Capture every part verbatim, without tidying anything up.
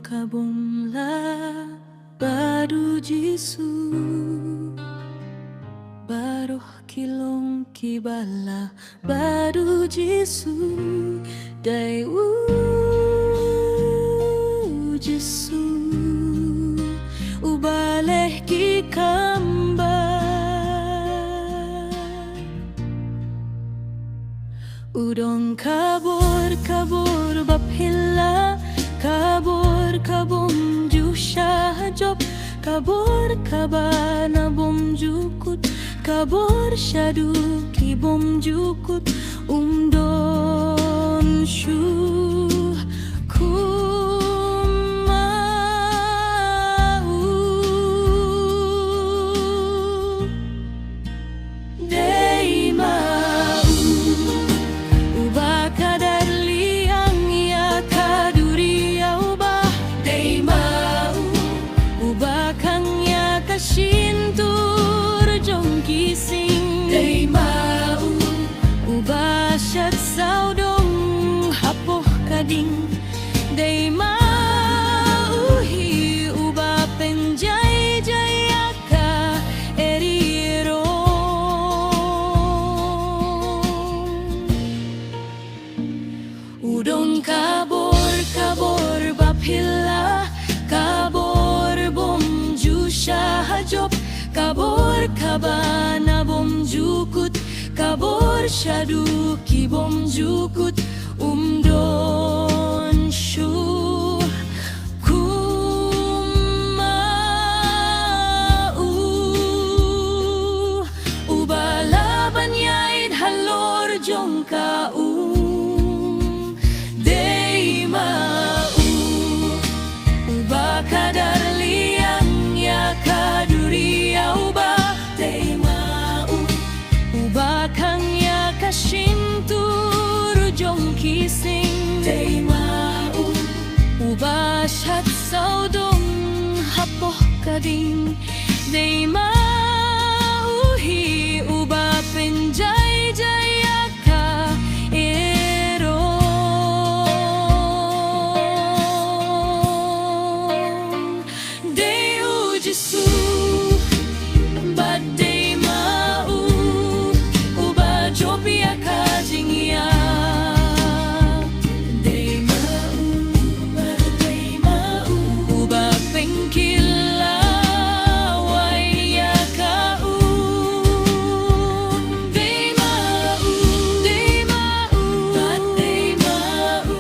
ka bym lah bad u Jisu. Baroh ki long kiba lah bad u Jisu. Dei u Jisu uba leh ki kam bha. U don ka bor, ka bor baphylla, ka bor ka bym ju shah jop, ka bor kaba na bym ju kut, ka bor shaduh ki bym ju kut. Um don shuh kum ma u. Dei ma u uba ka dar liang ïa ka duriaw bah. Dei ma u uba khang ïa ka shyntur jong ki sing. Dei ma u uba shat sawdong hapoh ka ding. Dei ma u hi uba pynjai jai ïa ka eri rong. U don ka bor, ka bor baphylla, ka bor bym ju shah jop, ka bor kaba na bym ju kut, ka bor shaduh ki bym ju kut. Um don shuh kum ma u uba lah ban ïaid halor jong ka um. Dei ma u uba ka dar liang ïa ka duriaw bah. Dei ma u uba khang ïa ka shyntur jong ki sing. Dei ma u uba shat sawdong hapoh ka ding. Dei ma u hi uba pynjai jai ïa ka eri rong. Dei u Jisu bad dei ma u uba jop ïa ka jingïap. Dei ma u bad dei ma u uba pynkylla wai ïa ka um. Dei ma u, dei ma u bad dei ma u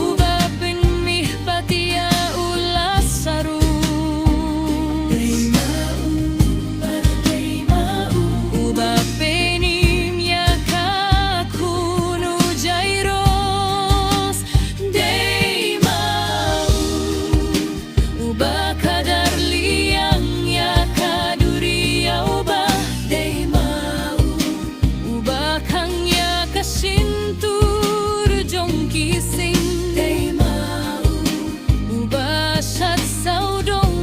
uba pynmih pat ïa u Lasarus. Dei ma u bad dei ma u uba pynim ïa ka khun u Jairus. Dei ma u uba ka dar liang ïa ka duriaw bah. Dei ma u uba khang ïa ka shyntur jong ki sing. Dei ma u uba shat sawdong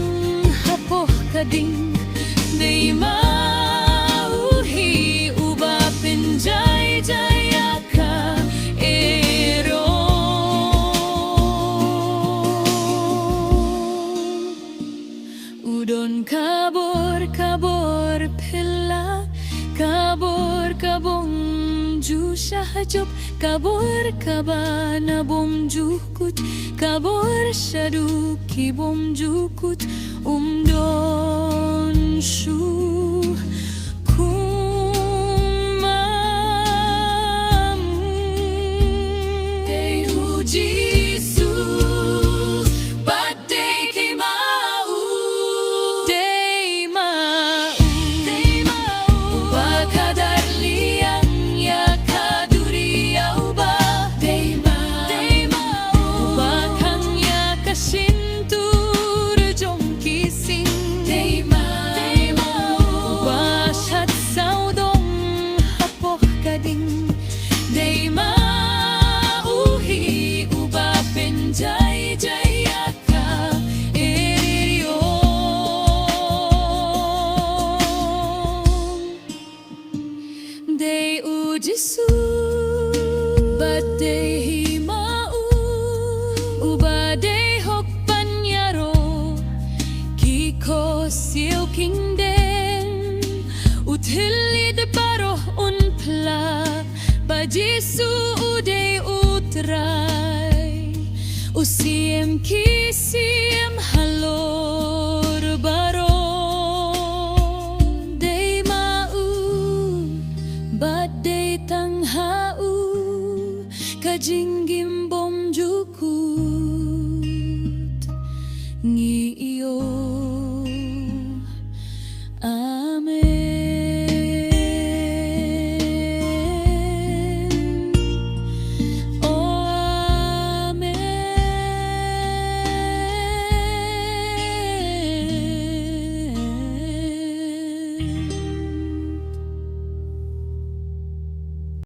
hapoh ka ding. Dei ma u hi uba pynjai jai ïa ka eri rong. U don ka bor, ka bor phylla, ka bor ka bym ju shah jop, ka bor kaba na bym ju kut, ka bor shaduh ki bym ju kut. Um don shuh kum ma u. Dei u Jisu bad dei ma u. Dei ma u, dei ma u uba ka dar liang ïa ka duriaw bah. Dei ma u, dei ma u uba khang ïa ka shyntur jong ki sing. Dei ma u, dei ma u uba shat sawdong hapoh ka ding. Dei ma u hi uba pynjai jai ïa ka eri rong. Dei u Jisu bad dei hi ma u uba dei hok ban Jisu u dei u Trai, u Siem ki siem.